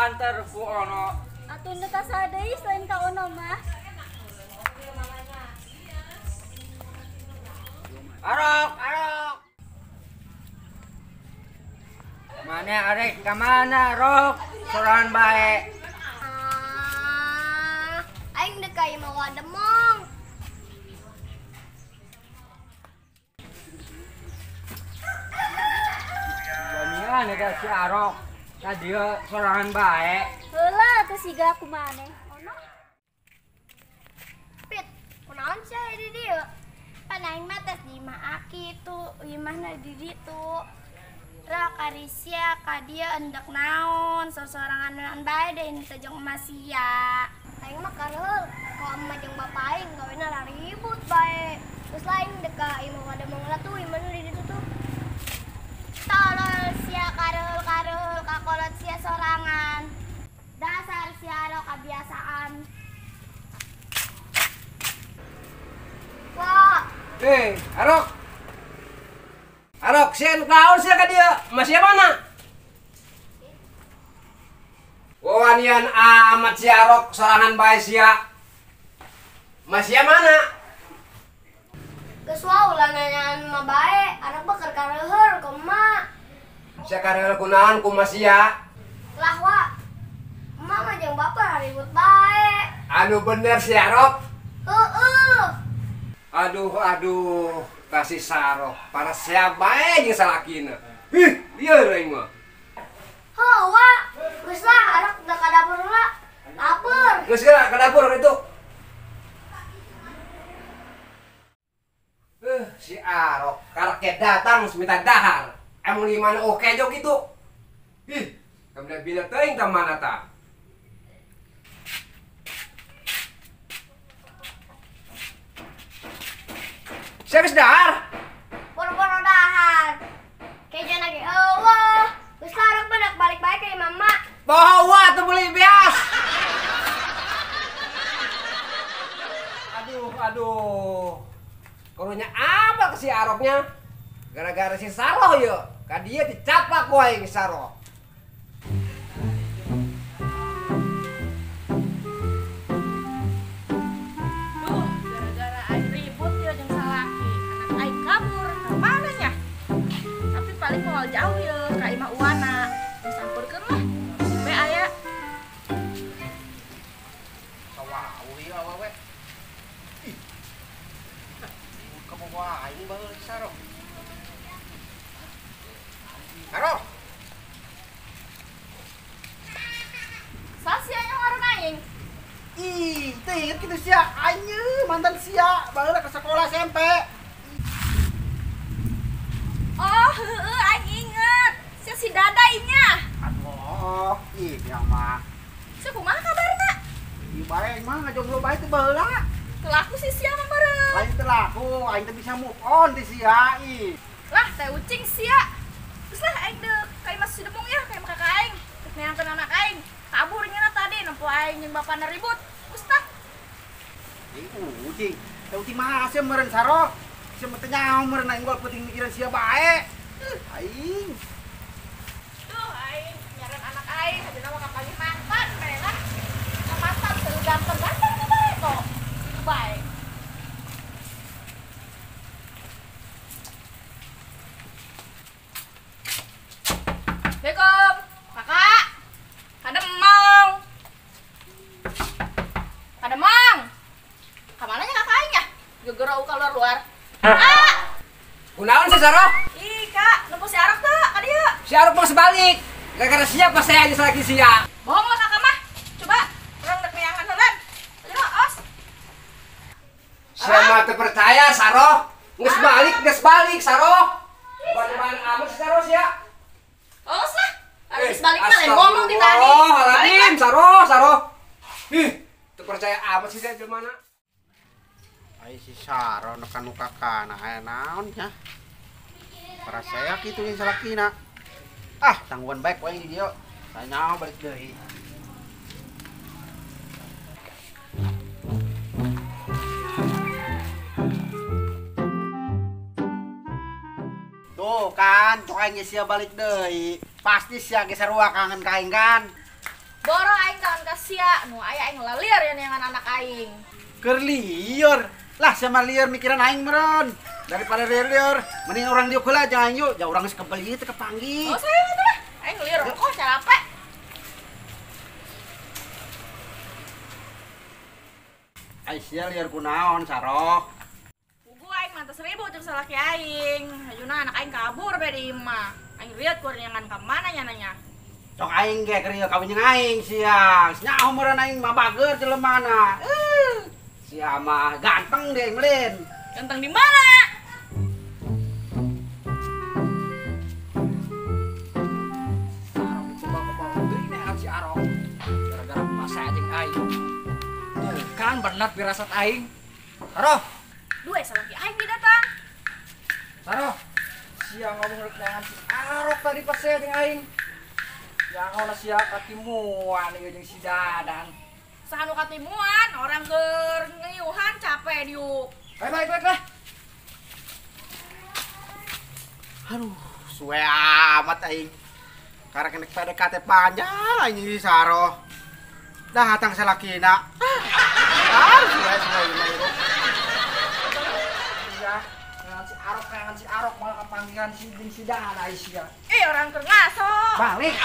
Diantar ku Ono. Atuh nu ka saha deui selain ka Ono mah? Arok, Arok. Mana arek ka mana, Rok? Sorangan bae. Ah, aing deuk ka imah Wademong. Wanian eta si Arok. Ka dieu sorangan bae. Heula atuh siga ku maneh. Ono. Pit, kunaon sia di dieu? Pan aing mah tes di imah Aki tuh, imahna di ditu. Rok ari sia ka dieu endek naon, sosorangan bae deui teu jeung emak sia. Aing mah kareuheul, ka emak jeung bapa aing gawena raribut bae. Terus lain dek ka imah Wademong lah tuh, imahna di ditu tuh. Tolol sia kareuheul-kareuheul ka kolot sia sorangan. Dasar sia rok kabiasaan. Wah. Arok. Arok, sia nu naon sia ka dieu? Masih mana? Wawanian amat si Arok sorangan bae sia. Masih mana? Geus wae ulah nanyaan mah bae, anak mah keur kareuheul ku emak. Sia kareuheul kunaon ku emak sia? Lah wa. Emak mah jeung bapak ribut bae. Anu bener si Arok? Heeh. Aduh, aduh, kasih Saroh. Para sia bae jeung salakina. Ih, lieur aing mah. Heuh, wa. Geus lah, anak udah ka dapur lah. Lapar. Geus geura ka dapur itu. Si Arok karaknya datang minta dahar. Emang di mana oke jauh gitu. Ih, kamu bila teuing ka mana ta? Sia geus dahar? Boro-boro dahar. Kejo lagi eueuh. Geus lah arok mah balik bae ka imah emak. Bawa tuh beli beas. Aduh, aduh. Karunya apa ke si Aroknya? Gara-gara si Saroh yo. Ka dia dicaplak ku aing Saroh. Duh, gara-gara aing ribut ya jeung salaki. Anak aing kabur ka mana nya? Tapi paling moal jauh ya ka imah Uwana. Disampeurkeun lah. Be aya. Sawau ieu awewe. Ih. Kabogoh aing baheula si Saroh. Saroh. Saha sia yang ngaran aing? Ih, teu inget kitu sia. Aing mantan sia baheula ke sekolah SMP. Oh, heueuh aing inget. Sia si Dada inya. Aduh, ih yang mah. Sia kumaha kabarna? Ih, bae aing mah ngajomblo bae teu baheula. Teu laku si sia mah meureun. Lain teu laku, aing teu bisa move on ti sia ih. Lah, teh ucing sia. Terus lah aing deuk ka imah si Demung ya, ka imah kakak aing. Rek neangkeun anak aing. Kabur nya tadi nempo aing jeung bapana ribut. Geus tah. Ih, ucing. Teh ucing mah sia meureun Saroh. Sia mah teu nyaho meureun aing gol peuting mikiran sia bae. Aing. Duh, aing nyaran anak aing hadina mah kapanggih mantan bae lah. Mantan teu ganteng-ganteng teh bae kok. Itu bae. Assalamualaikum, kakak. Kademong. Kademong. Kamananya kakak aing ya? Gegerau keluar-luar. Ah! Kunaon si Saroh? Ih, Kak, nempo si Arok teu ka dieu. Si Arok mah sebalik. Gara-gara siapa saya aja lagi sia. Bohong lah kakak mah. Coba urang dek neangan heula. Ayo, os. Sia mah teu percaya Saroh. Geus balik Saroh. Ban-ban amat si Saroh sia. Os lah. Habis balik mah lain ngomong di tadi. Oh, halamin Saroh, Saroh. Ih, teu percaya amat sih sia jelema. Ai si Saroh nekan nu kakana aya naon nya. Para saya kitu jeung salakina. Ah, tangguhan bae ku aing di dieu. Saya balik deui. Tuh kan, cok aing sia balik deui. Pasti sia ge sarua kangen ka aing kan. Boro aing kawan ka sia, nu aya aing lalieur ya neangan anak aing. Keur lieur. Lah sama lieur mikiran aing meureun. Daripada lieur, mending urang diuk heula jeung aing yuk. Ja urang geus kebel ieu teh kepanggih. Oh saya atuh lah. Aing lieur kok capek. Ai sia lieur kunaon Saroh? Pugu aing mah teh 1000 jeung salaki aing. Hayuna anak aing kabur bae di imah. Aing lieur ku neangan ka mana nya nanya. Sok aing ge keur ieu kawin jeung aing sia. Nyaho meureun aing mah bager jelemana. Sia mah ganteng deh melin. Ganteng di mana? Arok coba kebangun deui neangan si Arok. Gara-gara masa jeung aing. Tuh kan bener pirasat aing. Saroh. Dua salaki aing didatang. Saroh. Sia ngomong rek neangan si Arok tadi pas saya jeung aing. Yang ona sia katimuan ieu jeung si Dadan. Saha nu katimuan, orang keur ngeuhan capek diuk. Baik baik baik. Aduh, suwe amat aing. Karek nek PDKT panjang aing si Saroh. Datang salakina. Ah, suwe suwe ieu. Iya, si Arok neangan si Arok malah kepanggihan si jeung si Dadan ai sia. Eh, orang keur ngaso. Balik.